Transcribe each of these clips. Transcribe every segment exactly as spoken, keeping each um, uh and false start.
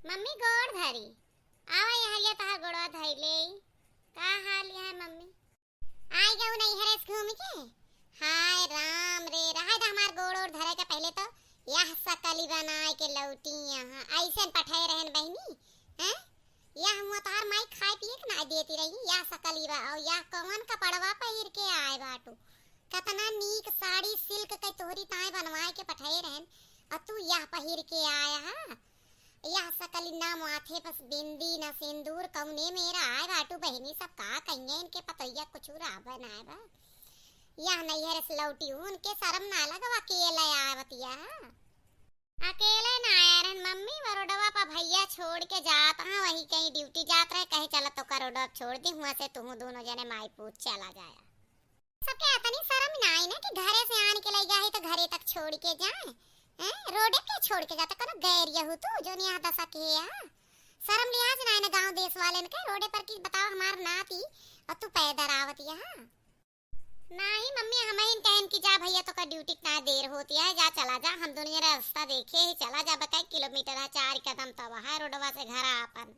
मम्मी गोड़ धरी, आवा यहाँ, ये तहार गोड़वा धई ले। का हाल है मम्मी? आई गऊ नैहरे से घूम के? हाय राम रे, रहे दा हमार गोड़ ओड़ धरे के पहले तो यह सकली बनाए के लौटी यहाँ। ऐसे पठाए रहन बहिनी, हैं? यह हुआ तहार माई खाए पिए के ना देती रही, यह सकली बा, और यह कौन कपड़वा पहिर के आए बाटू? कतना नीक साड़ी सिल्क के तोहरी ताए बनवाए के पठाए रहन, और तू यह पहिर के आया हा? यह सकली ना माथे पस बिंदी ना सिंदूर, कौने मेरा आए बाटू बहिनी, सब का कहिए इनके पतोहिया कुछ राबे ना आए बा। यह नैहर से लौटी हूँ, उनके शर्म ना लगवा, अकेले आवत यह। अकेले ना आया रहन मम्मी, वो रोडवा पर भैया छोड़ के जात रहा, वही कहीं ड्यूटी जात रहे, कहे चला तो का रोडवा छोड़ दी, हुआ से तुहूँ दोनों जने माई पूत चला जाया। सबके अतनी शर्म ना आई ना कि घरे से आन के लई जाही तो घरे तक छोड़ के जाए, हैं? रोडे के छोड़ के जाता, कोनो गैर यहू तू, जोन यहाँ दशा के है, हाँ? शर्म लिहाज ना आई ना गाँव देश वाले के, रोडे पर की बताओ हमार नाती और तू पैदल आवत यहाँ। नाही मम्मी, हम ही कहन कि जा भैया तो का ड्यूटी के ना देर होती है, जा चला जा, हम दुनिया रे रास्ता देखे ही चला जा, बताए किलोमीटर है, चार कदम तो वहाँ रोडवा से घर आपन।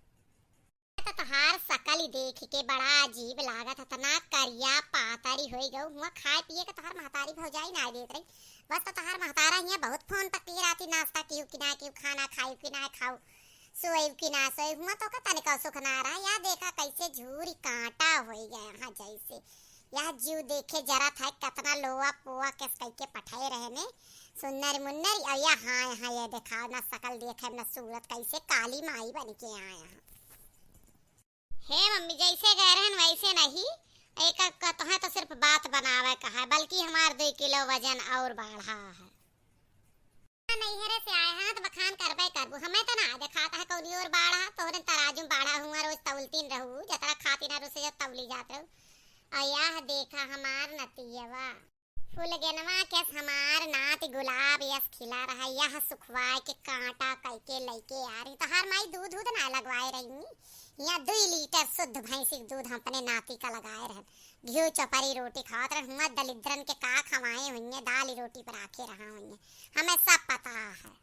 तो तोहार सकल ही देख के बड़ा अजीब लागत है, तना करिया पातरी होई गऊ हुआ, खाए पिए के तोहार महतारी भौजाई ना देत रही। बस तो तोहार महतारा हियाँ बहुत फोन पर की राती नाश्ता किहू कि ना किहू, खाना खाई कि ना खाऊ, सोई कि ना सोई, हुआ तो का तनिका सुख ना रहा। या देखा कैसे झूरी कांटा होई गया हाँ जैसे। यह जीव देखे जरा था कतना लोआ पोआ केस कई के पठाए रहे ने सुन्नर मुन्नर। और या हाँ, यहाँ ये देखाओ ना सकल देखे ना सूरत, कैसे काली माई बन के आया। हे मम्मी, जैसे गए रहन वैसे नहीं, एक कहते हैं तो सिर्फ बात बनावे का है, बल्कि हमार दो किलो वजन और बढ़ा है। नैहरे से आए हैं तो बखान करबे करबू, हमें तो ना देखाता है कौनी और बाढ़ा, तोहरे तराजू में बाढ़ा हुआ, रोज तौलतीन रहू, जतरा खाती ना रोज से जब तौली जात रहू। और यह देखा हमार नतियवा। फुलगेनवा के हमार नात गुलाब यस खिला रहा, यह सुखवाए के कांटा कई के लइके आ रही। तोहार माई दूध उध ना लगवाए रही, यहाँ दुई लीटर शुद्ध भैंसी के दूध हम अपने नाती का लगाए रहन। घिउ चपरी रोटी खावत रहन, हुआ दलिद्रन के का खवाए हुइये, दाल रोटी पर आखे रहा हुइये, हमें सब पता है।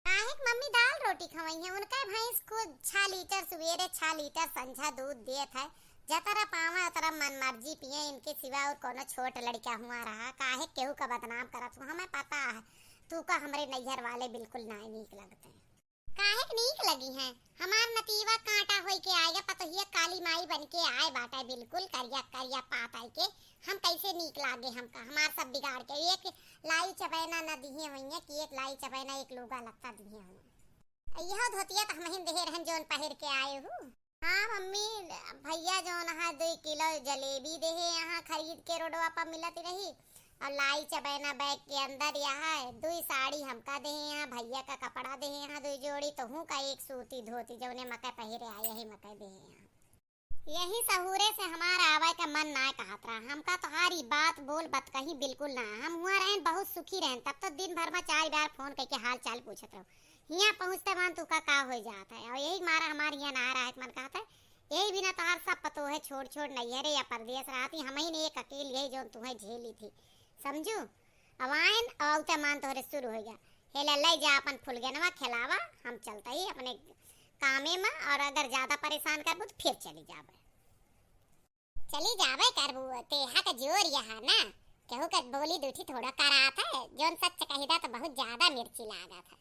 काहे के मम्मी दाल रोटी खवई है? उनका भैंस खुद छह लीटर सुबेरे, छह लीटर संझा दूध देत है। जतरा पावा उतरा मन मर्जी पिए, इनके सिवा और कोनो छोट लड़का हुआ रहा, काहे केहू का बदनाम करत हो? हमें पता है, तू का हमरे नैहर वाले बिल्कुल ना नीक लगते हैं। काहे के नीक लगी हैं? हमार नतीवा कांटा होई के आएगा, पतोहिया काली माई बन के आए बाटे, बिल्कुल करिया करिया पात आई के। हम कैसे नीक लागे हमका? हमार सब बिगाड़ के एक लाई चबैना न दिहे होइये कि एक लाई चबैना एक लुगा लत्ता दिहे होइये। यह धोतिया तो हमहिन देहे रहन जौन पहिर के आए हूँ। हाँ मम्मी, भैया जौन है दुई किलो जलेबी देहे यहाँ खरीद के रोडवा पर मिलत रही, और लाई चबैना बैग के अंदर यह है दुई साड़ी हमका देहे यहाँ, भैया का कपड़ा देहे यहाँ दुई जोड़ी, तोहू का एक सूती धोती जौने मके पहिरे आए यही मके देहे यहाँ। यही सहूरे से हमार आवे का मन ना कहत रहा। हमका तोहार ई बात बोल बतकही बिल्कुल ना। हम हुआ रहन बहुत सुखी रहन, तब तो दिन भर में चार बार फोन करके हाल चाल पूछत रहो। हियाँ पहुँचते मान तू का का हो जात है, और यही मारा हमार हियाँ ना रहे के मन कहत है। यही बिना तोहार सब पतोहे छोड़ छोड़ नैहरे या परदेस रहती, हम ही ने एक अकेल यही जौन तुम्हें झेली थी, समझू? अब आयन, अब औते मान तोहरे शुरू हो गया। हेला, ले जा अपन फुलगेनवा, खिलावा, हम चलता ही अपने कामे में, और अगर ज्यादा परेशान करबू तो फिर चली जाबे। चली जाबे करबू, तेहा के जोर यहा ना, केहू के बोली दूठी थोड़ा करात है, जौन सच कही दा तो बहुत ज्यादा मिर्ची लागत है।